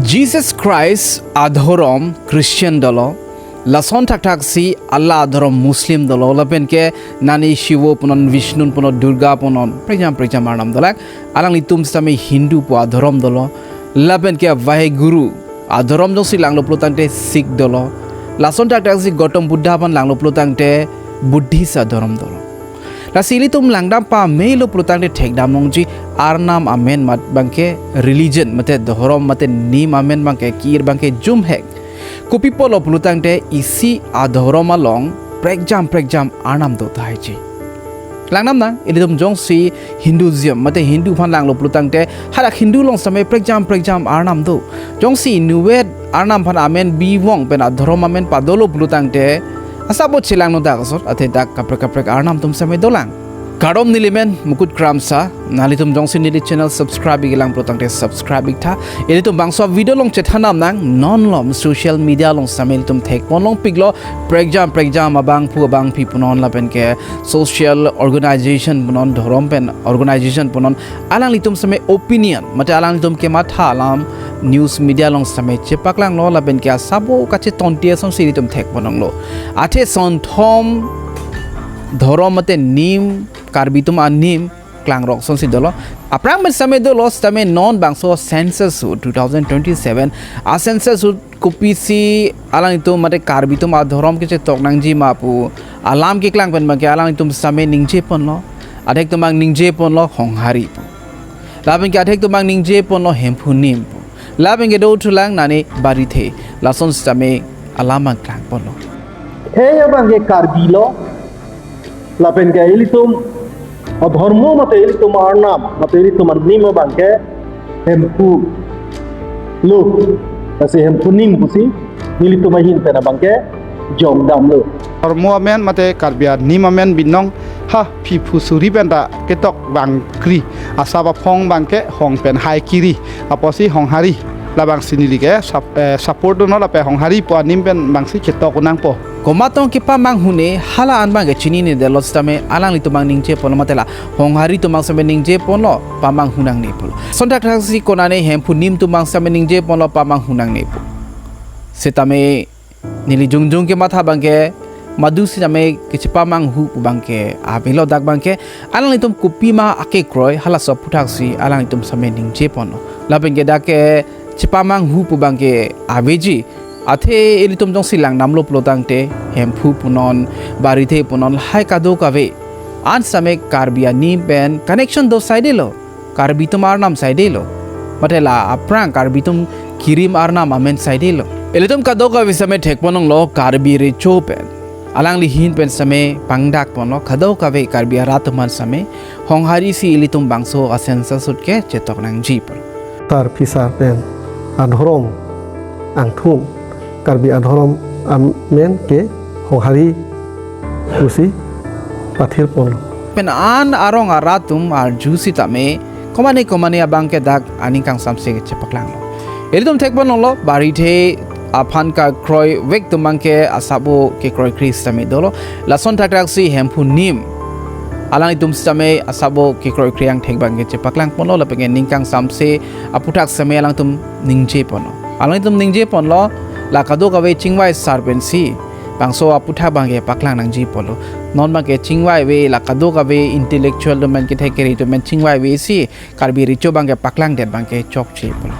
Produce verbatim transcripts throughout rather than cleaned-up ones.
Jesus Christ adhorom Christian dolo, lason thakthak si hala adhorom Muslim dolo, lapen ke nani Shivo punon, Vishnu punon, Durga punon, prekjam prekjam arnam dolang. Alanglitum sitame Hindu pu adhorom dolo, lapen ke Waheguru adhorom jongsi langlo pulotangte Sikh dolo, lason thakthak si Gautam Buddha aphan langlo pulotangte Buddhist adhorom dolo. Lasi ilitum langdam pamelo pulotangte thekdam longji, arnam amen mat abangke religion mate dhorom mate nim amen abangke ki-ir abangke jumhek. Kopi apotlo pulotangte isi adhorom along prekjam prekjam arnam do tahai ji. Langdam nang, ilitum jongsi Hinduism mate Hindu aphan langlo pulotangte hadak Hindu along sitame prekjam prekjam arnam do. Jongsi inutvet arnam aphan amen bivong pen adhorom amen padolo pulotangte asap bo chelangno dak asor, athe dak kaprek kaprek arnam atum sitame dolang. Kardom, neli men Mukut Kramsa, nanglitum jongsi neli channel subscribe ik-e lang pulotangte subscribe ik tha. Ilitum bangso video along chethandam nang, non lom social media along sitame ilitum thekpon longpiklo, prekjam prekjam abangphu abangpi punon lapen ke social organization punon, dhorom pen organization punon, alanglitum sitame opinion mate alanglitum kematha alam news media along sitame chepaklanglo lapen ke asap bo kachetonti asonsi ilitum thekpon longlo. Athe sonthom dhorom mate nim, Karbi atum anim klangrok asonsi dolo. Aphrang pen sitame dolo sitame non bangso census ahut two thousand twenty-seven a-census ahut kopisi alanglitum mate Karbi atum adhorom kechetok nangji ma pu alam keklang pen abangke alanglitum sitame ningjeponlo. Adhek atum abang ningjeponlo Honghari pu. Lapen ke adhek atum abang ningjeponlo Hemphu Nim pu. Lapen ke dothulang nani Barithe. Lason sitame alam abang klangponlo. He abangke Karbi lo. Lapen ke ilitum adhormo mate ilitum arnam mate ilitum anim abangke Hemphu lo. Lasi Hemphu Nim pusi nelitum ahin pen abangke jongdamlo. Dhormo amen mate Karbi anim amen binong ha phiphu suri penta ketok abang kri, asap aphong abangke Hong pen Hai kiri, apotsi Honghari. Labangsi neli ke sup-, eh, support dono lapen Honghari pu anim pen abangsi chetok nangpo. Komatong kepamanghune hala an abangke chininedetlo sitame alanglitum abang ningjeponlo mate la Honghari atum abang sitame ningjeponlo, pamanghun nangne pulo. Lason thakthak si konane Hemphu Nim atum abang sitame ningjeponlo, pamanghun nangne pu. Sitame neli jongjong kematha abangke madu sitame kechepamanghu pu abangke avelo, dak abangke alanglitum kopima akekroi halaso aphuthak si alanglitum sitame ningjeponlo. Lapen ke dak ke chepamanghu pu abangke aveji. Athe ilitum jongsi langdamlo pulotangte Hemphu punon, Barithe punon, lahai kadokave an sitame Karbi anim pen connection do saidelo. Karbi atum arnam saidelo. Mate la aphrang Karbi atum kirim arnam amen saidelo. Ilitum kadokave sitame thekpon longlo Karbi Recho pen, alangli ahin pen sitame pangdakponlo, kadokave Karbi arat atum aphan sitame Honghari si ilitum bangso a-census ahut ke chetok nangji pu. Sar phisar pen adhorom angthung, Karbi adhorom amen ke Honghari pusi pathirponlo. Pen an arong arat atum arju sitame komane komane abangke dak aning kangsamse chepaklanglo. Ilitum thekpon longlo, Barithe aphan kekroivek atum abangke asap bo kekroikre sitame dolo. Lason thakthak si Hemphu Nim, alanglitum sitame asap bo kekroikre angthek abangke chepaklangponlo lapen ke ning kangsamse aphuthak sitame alangtum ningjeponlo. Alangtum ningjeponlo, la kadokave chingvai sar pensi bangso aphuthak abangke paklang nangji pulo. Non abangke chingvai ave, la kadokave intellectual atum pen, kethek kere atum pen chingvai ave si Karbi Recho abangke paklangdet abangke chokche pulo.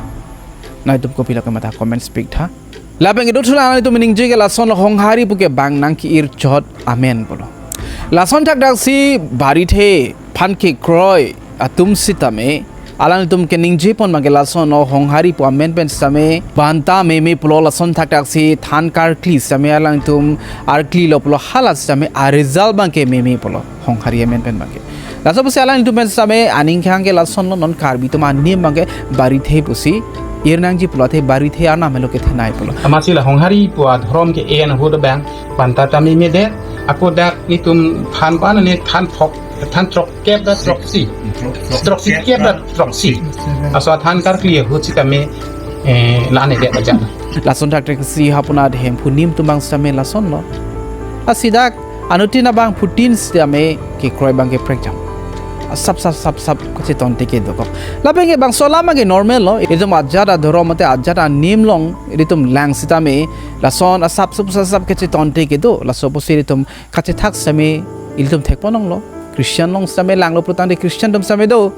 Nangtum kopilo kematha comment speak tha. Lapen ke dothulang nangtum ningje ke lasonlo, Honghari pu ke bang nang ki-ir chot amen pulo. Lason thakthak si Barithe aphan kekroi atum sitame alangtum keningjepon abangke lasonlo, Honghari pu amen pen sitame banta meme pulo. Lason thakthak si than karkli sitame alangtum arklilo pulo, hala sitame a-result abangke meme pulo Honghari amen pen abangke. Laso pusi alangtum pen sitame aning kehang ke lasonlo, non Karbi atum anim abangke Barithe pusi ir nangji pulo, athe Barithe arnam helo kethenei pulo. Amatsi la Honghari pu adhorom ke-en ahut abang banta ta memedet, ako dak nelitum than pan ne than phok, than throkkep ra throksi. Throksikep ra throksi. Laso than karkli ahut sitame, eh, la-an edet ajat. Lason thakthak si hapunat Hemphu Nim atum abang sitame lasonlo. Lasi dak anuttin abangphutin sitame kekroi abangke prekjam. asap sap sap sap kachetonte kedo kok. Lapen ke bangso alam ke normal lo. Itum ajat adhorom mate ajat anim along itum lang sitame lason asap sap sap sap kachetonte kedo. Laso pusi itum kachethak sitame ilitum thekponlonglo. Christian along sitame langlo pulotangte Christian atum sitame do.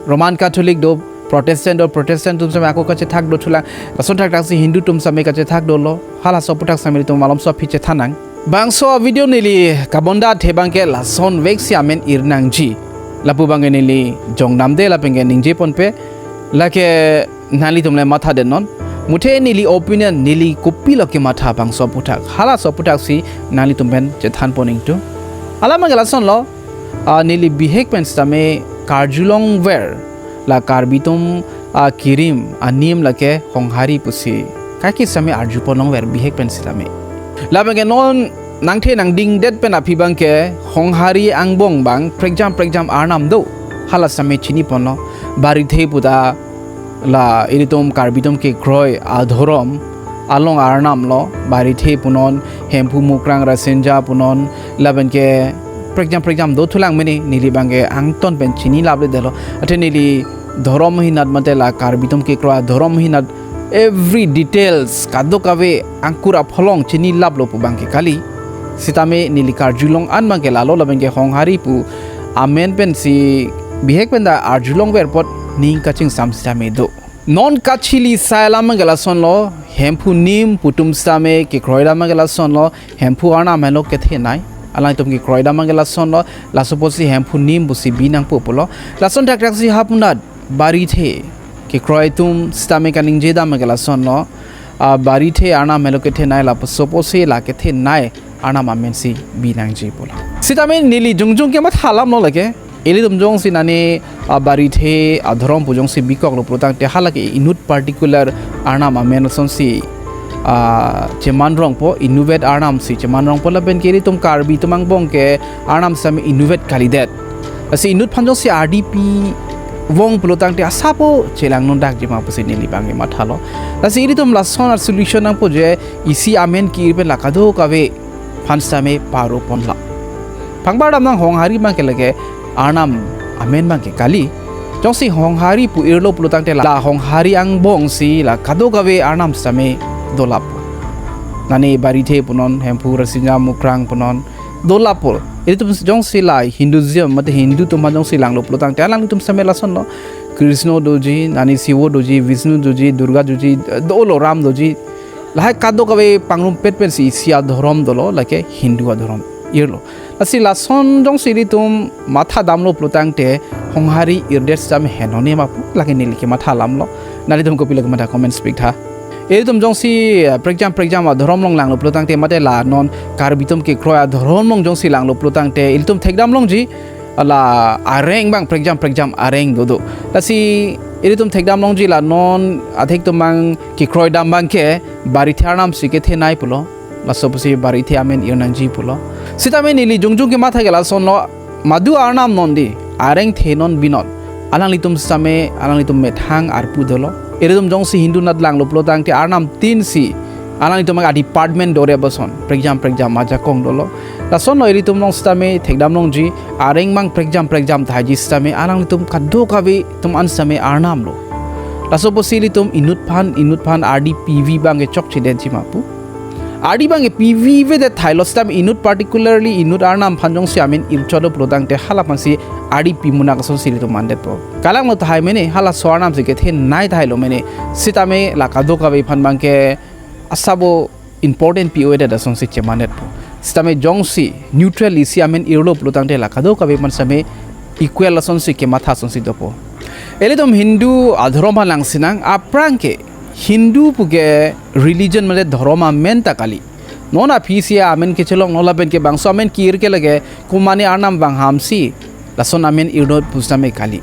Roman Catholic do, Protestant do, Protestant atum sitame ako kachethak dothulang. Lason thakthak si Hindu atum sitame kachethak dolo. Halaso aphuthak sitame itum malomso aphi chethan nang. Bangso video neli kabonda athe abangke lasonvek si amen ir nangji. Lapu abangke neli jongdamde lapen ke ningjeponpe. Lake nanglitum le matha detnon. Muthe neli opinion, neli kopilo kematha bangso aphuthak. Halaso aphuthak si nanglitum pen chethanpon ingtung. Alam abangke lasonlo, ah, neli bihek pen sitame karjulongver, la Karbi atum, ah, kirim anim lake Honghari pusi kaike sitame arjuponlongver bihek pen sitame. Lapen ke non nangthe nangdingdet pen aphi abangke Honghari angbong abang prekjam prekjam arnam do. Hala sitame chiniponlo. Barithe puta la ilitum Karbi atum kekroi adhorom along arnam lo. Barithe punon, Hemphu, Mukrang, Rasinja punon, lapen ke prekjam prekjam dothulang mene, neli abangke angton pen chini lapledetlo. Athe neli dhorom ahinat mate la Karbi atum kekroi adhorom ahinat every details kadokave angkur apholong chini laplo pu abangke kali. Sitame neli karjulong an abangke lalo, lapen ke Honghari pu amen pensi bihek pen ta arjulongver apot ning kachingsam sitame do. Non kachili sai alam abangke lasonlo, Hemphu anim pu atum sitame kekroi alam abangke lasonlo, Hemphu arnam henlo kethenei. Alangtum kekroi alam abangke lasonlo, laso pusi Hemphu anim pusi bi nangpo pulo. Lason thakthak si hapunat Barithe kekroi atum sitame kaningje dam abangke lasonlo, ah, Barithe arnam henlo kethenei, laso pusi la kethenei arnam amen si bi nangji pulo. Sitame neli jongjong kematha alamlo lake. Ilitum jongsi nani, ah, Barithe adhorom pu jongsi bikoklo pulotangte halake inut particular arnam amen asonsi, ah, cheman rongpo, inutvet arnam si cheman rongpo, lapen ke ilitum Karbi atum angbong ke arnam sitame inutvet kalidet. Lasi inut aphan jongsi ardi pivong pulotangte asap chelang nundakji ma pusi neli abangke mathalo. Lasi ilitum lason a-solution nangpo je isi amen ke-ir pen la kadokave aphan sitame paroponlo. Pangbar dam nang, Honghari abangke lake arnam amen abangke kali. Jongsi Honghari pu irlo pulotangte la Honghari angbong si la kadokave arnam sitame dolap. Nani Barithe punon, Hemphu, Rasinja, Mukrang punon, dolap. Ilitum jongsi la Hinduism mate Hindu atum aphan jongsi langlo pulotangte alanglitum sitame lasonlo. Krishna doji, nani Shiva doji, Vishnu doji, Durga doji, dolo, Ram doji. Lahai kadokave pangrumpet pensi isi adhorom dolo, lake Hindu adhorom irlo. Lasi lason jongsi ilitum matha damlo pulotangte Honghari irdet sitame henone ma pu, lake neli kematha alamlo. Nanglitum kopilo kematha, comments piktha. Ilitum jongsi, eh, prekjam prekjam adhorom along langlo pulotangte mate la non Karbi atum kekroi adhorom along jongsi langlo pulotangte ilitum thekdam longji la areng abang prekjam prekjam areng dodo. Lasi ilitum thekdam longji la non athek atum abang kekroi dam abangke Barithe arnam si kethenei pulo. Laso pusi Barithe amen ir nangji pulo. Sitame neli jongjong kematha ke lasonlo, madu arnam non di, areng the non binon. Alanglitum sitame alanglitum methang arpu dolo. Ilitum jongsi Hindu anat langlo pulotangte arnam tin si alanglitum a-department dore ason prekjam prekjam ajakong dolo. Lasonlo ilitum along sitame thekdam longji, areng abang prekjam prekjam tahai ji sitame alanglitum kadokave atum an sitame arnam lo. Laso pusi ilitum inut aphan inut aphan ardi pivi abangke chokchedetji ma pu. Ardi abangke pivivedet tahai lo sitame inut particularly inut arnam aphan jongsi amen irchotlo pulotangte hala aphansi ardi pimunak asonsi ilitum mandetpo. Kalanglo tahai mene, halaso arnam si kethenei tahai lo mene. Sitame la kadokave aphan abangke asap important pi-oedet asonsi chemandetpo. Sitame jongsi neutral isi amen irlo pulotangte la kadokave aphan sitame equal asonsi kematha asonsi dopo. Ilitum Hindu adhorom aphan langsinang, aphrang ke Hindu puke religion mate dhorom amen ta kali. Non aphi si amen kechelonglo lapen ke bangso amen ke-ir ke lake komatne arnam vanghamsi lason amen irnot pu sitame kali.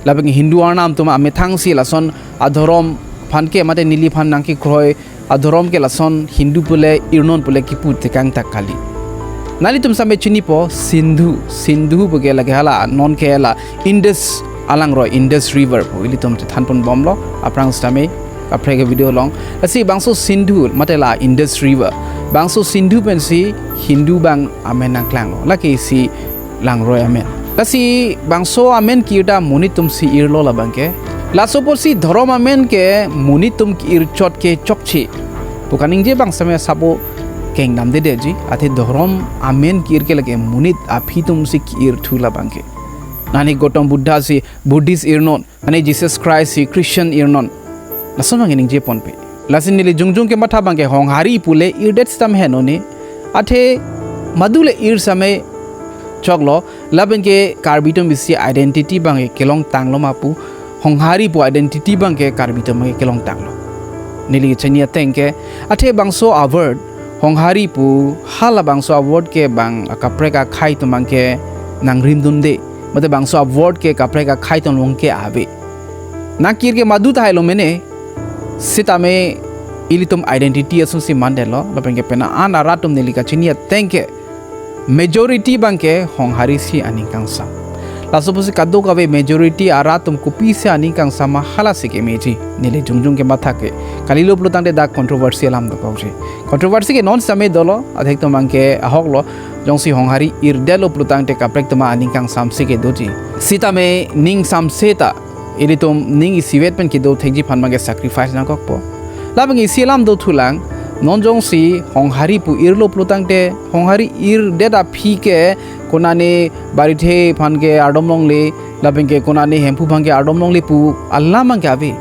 Lapen Hindu arnam atum amethang si lason adhorom aphan ke mate neliphan nangkekroi adhorom ke lason Hindu pule irnon pule kipu tekang ta kali. Nanglitum sitame chinipo Sindhu, Sindhu puke lake hala non ke la Indus alangroi, Indus River pu ilitum chethanponbomlo aphrang sitame kaprek video along. Lasi bangso Sindhu mate la Indus River, bangso Sindhu pensi Hindu abang amen nangklanglo, lake isi langroi amen. Lasi bangso amen ke-ir ta monit atum si irlo labang ke. Laso apotsi dhorom amen ke monit atum ke-ir chot ke chokche pu kaningje abang sitame asap kengdamdedetji. Athe dhorom amen ke-ir ke lake monit aphi atum si ke-ir thu labang ke. Nani Gautam Buddha si Buddhist irnon, nani Jesus Christ si Christian irnon. Lason abang ningje ponpe. Lasi neli jongjong kematha abang ke Honghari pule irdet sitame henone. Athe madu le ir sitame choklo, labang ke Karbi atum isi identity abang ke kelongtanglo ma pu, Honghari pu identity abang ke Karbi atum abang ke kelongtanglo. Neli chini ateng ke, athe bangso a-word, Honghari pu halabangso a-word ke bang akaprek akhei atum abang ke nangrimdunde. Mate bangso a-word ke kaprek akhei atum along ke ave. Nangke-ir ke madu tahai lo mene, sitame ilitum identity ason si mandetlo, labang ke penang an arat atum neli kachini ateng ke majority abang ke Honghari si aning kangsam. Laso apotsi kadokave majority arat atum kopisi aning kangsam ma halasi kemeji. Neli jongjong kematha ke kalilo pulotangte dak controversy alam dokokji. Controversy ke non sitame dolo, adhek atum abang ke ahoklo, jongsi Honghari irdetlo pulotangte kaprek atum aning kangsam si kedoji. Sitame ning samse ta ilitum ning isivet pen kedo thekji aphan abang ke sacrifice nangkokpo. Labang isi alam dothulang, non jongsi Honghari pu irlo pulotangte, Honghari irdet aphi ke konane Barithe aphan ke ardom longle, labang ke konane Hemphu aphan ke ardom longle pu alam abang ke ave.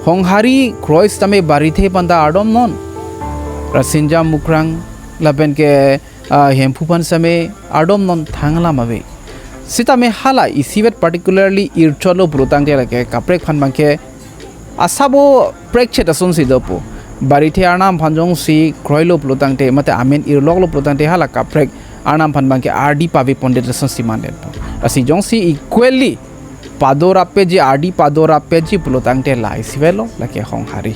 Honghari kroi sitame Barithe aphan ta ardom non. Rasinja Mukrang labang ke, ah, Hemphu aphan sitame ardom non, thang alam ave. Sitame hala isivet particularly irchotlo pulotangte lake kaprek aphan abang ke asap prekchet ason si dopo. Barithe arnam aphan jongsi kroilo pulotangte mate amen irloklo pulotangte hala kaprek arnam aphan abang ke ardi pave pondet ason si mandetpo. Lasi jongsi equally padorapji, ardi padorapji pulotangte la isivetlo lake Honghari.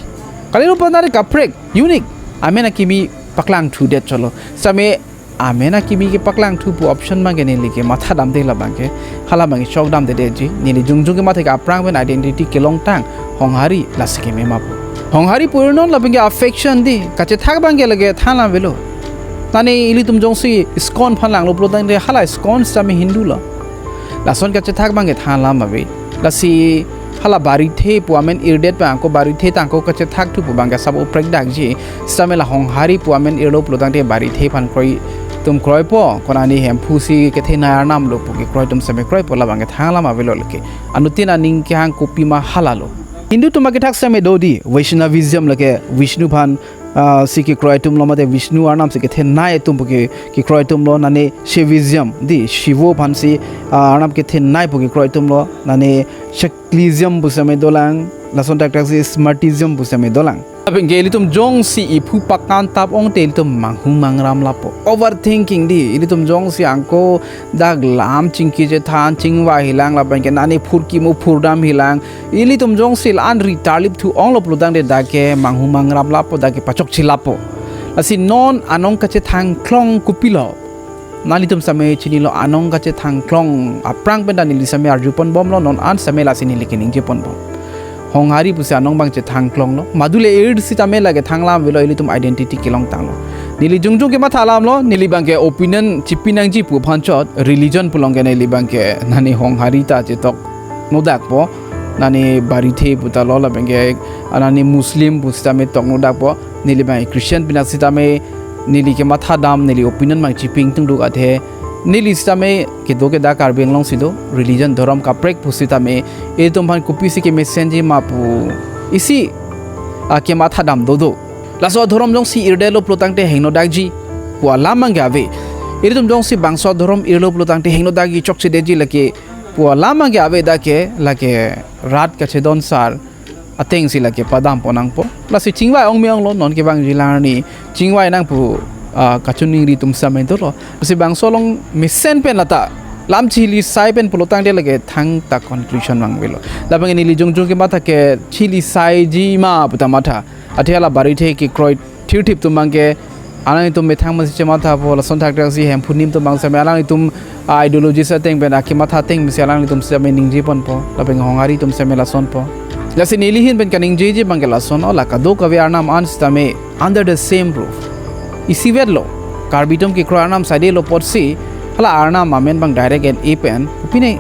Kalilo pulotangte kaprek unique amen akimi paklangthudet cholo. Sitame amen akimi kepaklangthu pu option abang ke neli kemathadamde labang ke, hala abang ke chokdamdedetji. Neli jongjong kematha ke aphrang pen identity kelongtang Honghari, lasi keme ma pu. Honghari pu irnon, labang ke affection di, kachethak abang ke lake than alam avelo. Nani ilitum jongsi ISKCON aphan langlo pulotangte hala ISKCON sitame Hindu lo. Lason kachethak abang ke than alam ave. Lasi hala Barithe pu amen irdet abang ko Barithe tangko kachethak thu pu abang ke asap prekdakji. Sitame la Honghari pu amen irlo pulotangte Barithe aphan kroi atum kroipo, konane Hemphu si kethenei arnam lo pu kekroi atum sitame kroipo, labang ke thang alam avelo lake. Anuttin aning kehang kopima halalo. Hindu atum akethak sitame do di, Vaishnavism lake Vishnu aphan, ah, si kekroi atum lo mate Vishnu arnam si kethenei atum pu ke, kekroi atum lo, nane Shaivism di, Shivo aphan si, ah, arnam kethenei pu kekroi atum lo, nane Shaktism pu sitame dolang, lason thakthak si Smartism pu sitame dolang. Labang ke ilitum jongsi iphu pakantap ongte ilitum manghu mangram lapo. Overthinking di, ilitum jongsi angko dak lam chingki chethan chingvai hilang, labang ke nani phurkimo phurdam hilang. Ilitum jongsi la-an ri tarlip thu onglo pulotangte dak ke manghu mangram lapo, dak ke pachokche lapo. Lasi non anong kachethangklong kopilo. Nanglitum sitame chinilo, anong kachethangklong aphrang pen ta neli sitame arjupon bomlo, non an sitame lasi neli keningje ponbom. Honghari pusi anong abang chethangklonglo. Madu le ir sitame lake thang alam avelo, ilitum identity kelongtanglo. Neli jongjong kematha alam lo, neli abang ke opinion chipi nangji pu aphan chot, religion pu along ke neli abang ke nani Honghari ta chetok nodakpo, nani Barithe pu ta lo, labang ke, ah, nani Muslim pu sitame tok nodakpo, neli abang Christian pinak sitame neli kemathadam, neli opinion abang chipi ingtung duk athe, neli sitame kedo kedak Karbi Anglong si do, religion dhorom kaprek pu sitame, ilitum aphan kopisi kemesenji ma pu isi, ah, kemathadam dodo. Laso dhorom jongsi irdetlo pulotangte hengnodakji pu alam abang ke ave. Ilitum jongsi bangso dhorom irlo pulotangte hengnodakji, chokchedetji lake pu alam abang ke ave, dak ke lake rat kachedon sar ateng si lake padam pon nangpo. Lasi chingvai ong me-onglo, non kevangji alang arni chingvai nang pu, ah, kachiningri atum sitame dolo. Lasi bangso along mesen pen lata lam chili sai pen pulotangte lake thangta conclusion abang avelo. Labang neli jongjong kematha ke chili saiji ma pu ta matha. Athe hala Barithe kekroi thirthip atum abang ke alanglitum methang masi chemathapo, lason thakthak si Hemphu anim atum abang sitame alanglitum ideology ateng pen akematha ateng si alanglitum sitame ningje ponpo, labang Honghari atum sitame lasonpo. Lasi neli ahin pen kaningjeji abang ke lason, o la kadokave arnam an sitame under the same roof isivetlo. Karbi atum kekroi arnam saidelo apotsi hala arnam amen abang direct en-e pen kopine,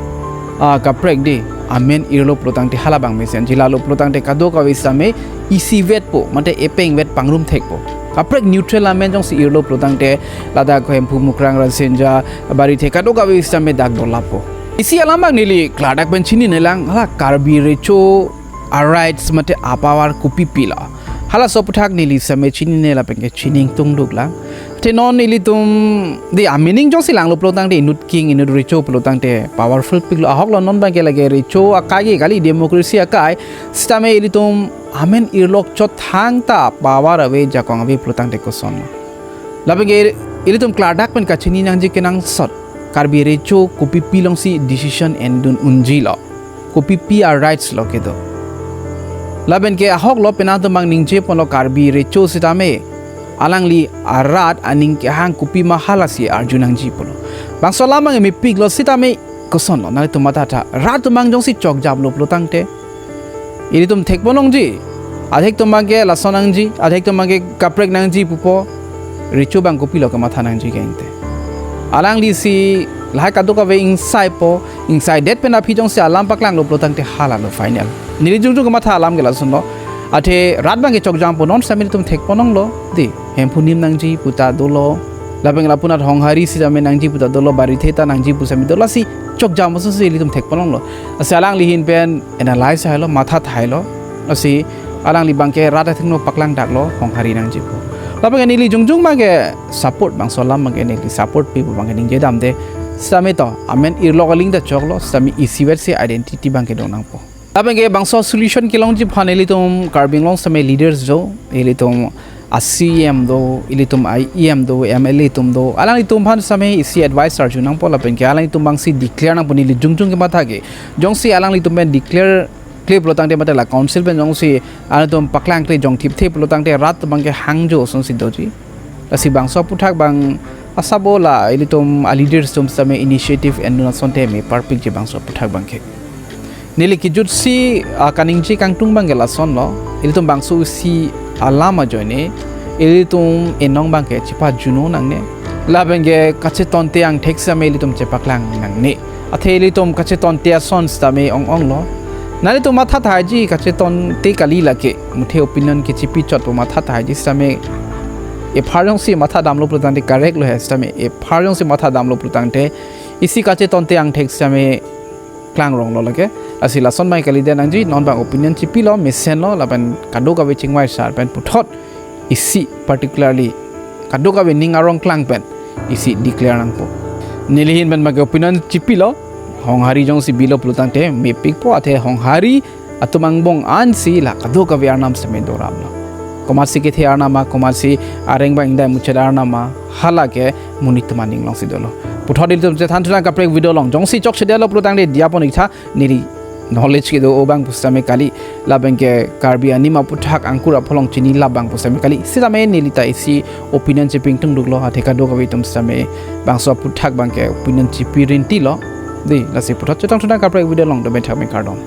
ah, kaprek de amen irlo pulotangte hala abang mesenji. Lalo pulotangte kadokave sitame isivetpo, mate epeng vet pangrum thekpo. Kaprek neutral amen jongsi irlo pulotangte ladak Hemphu, Mukrang, Rasinja, Barithe kadokave sitame dak dolappo. Isi alam abang neli klardak pen chinine lang, hala Karbi Recho a rights mate a power kopi pilo, halaso aputhak neli sitame chinine lapen ke chini ingtungduk lang. Te non ilitum de a meaning jongsi langlo pulotangte inut king, inut recho pulotangte powerful piklo. Ahoklo, non abang ke lake recho akai ke kali, democracy akai. Sitame ilitum amen irlok chot thangta power ave, jakong ave pulotangte kosonlo? Lapen ke ilitum klardak pen kachini nangji kenangsot, Karbi Recho kopi pi alongsi decision endun unjilo, kopi pi a rights lo kedo. Lapen ke ahoklo, penang atum abang ningjeponlo Karbi Recho sitame alangli arat aning kehang kopima halasi arju nangji pulo. Bangso alam abang mepiklo, sitame kosonlo, nanglitum mathatha. Rat atum abang jongsi chokjamlo pulotangte ilitum thekponlongji. Adhek atum abang ke lason nangji, adhek atum abang ke kaprek nangji pupo. Recho abang kopilo kematha nangji ke ingte? Alanglisi lahai kadokave ingsaipo, ingsaidet pen aphi jongsi alam paklanglo pulotangte halalo final. Neli jongjong kematha alam ke lasonlo. Athe rat abang ke chokjampo, non sitame ilitum thekponlonglo de, Hemphu anim nangji puta dolo, lapen lapunat Honghari sitame nangji puta dolo, Barithe ta nangji pu sitame dolo, lasi chokjam asonsi ilitum thekponlonglo. Lasi alangli ahin pen analyze hailo, mathathailo. Lasi alangli abang ke rat athengno paklangdaklo, Honghari nangji pu. Lapen ke neli jongjong abang ke support, bangso alam abang ke neli support pipo abang ke ningjedamde. Sitame to amen irlok aling ta choklo, sitame isivetsi identity abang ke dongnangpo. Lapen ke bangso solution kelongji aphan ilitum Karbi Anglong sitame leaders do, ilitum a C E M do, ilitum I E M do, M L A atum do, alanglitum aphan sitame isi advice arjunangpo, lapen ke alanglitum abangsi declare nangpo, neli jongjong kematha ke. Jongsi alanglitum pen declare kle pulotangte mate la council pen jongsi alanglitum paklangkle jongthipthe pulotangte rat abang ke hangjo asonsi doji. Lasi bangso aputhak abang asabo la ilitum a leaders atum sitame initiative endun asonte meparpikji bangso aputhak abang ke. Neli kejutsi, ah, kaningje kangtung abang ke lasonlo, ilitum bangso isi alam ajoine ilitum enong abang ke chepajuno nangne. Lapen ke kachetonte angthek sitame ilitum chepaklang nangne. Athe ilitum kachetonte ason sitame ong-onglo. Nanglitum mathathaji, kachetonte kali lake, muthe opinion kechipi chotpo, mathathaji sitame. Ephar jongsi mathadamlo pulotangte correct lo he sitame, ephar jongsi mathadamlo pulotangte isi kachetonte angthek sitame klangronglo lake. Lasi lason abang kalide nangji, non abang opinion chipilo, mesenlo, lapen kadokave chingvai sar pen puthot isi particularly kadokave ning arong klang pen isi declare nangpo. Neli ahin pen abang ke opinion chipilo, Honghari jongsi bilo pulotangte mepikpo, athe Honghari atum angbong ansi la kadokave arnam sitame doraplo. Komatsi kethe arnam ma, komatsi areng abang ingdai muchot arnam ma, hala ke monit atum aning alongsi dolo. Puthot ilitum chethan thunang kaprek video along. Jongsi chokchedetlo pulotangte diya pon-iktha, neli knowledge kedo abang pusitame kali, lapen ke Karbi anim aputhak angkur apholong chinilap abang pusitame kali. Sitame neli ta isi opinion chepi ingtungduklo, athe kadokave atum sitame bangso aputhak abang ke opinion chipi rintilo. De, lasi puthot chetong thunang kaprek video along, doben thak me kardom.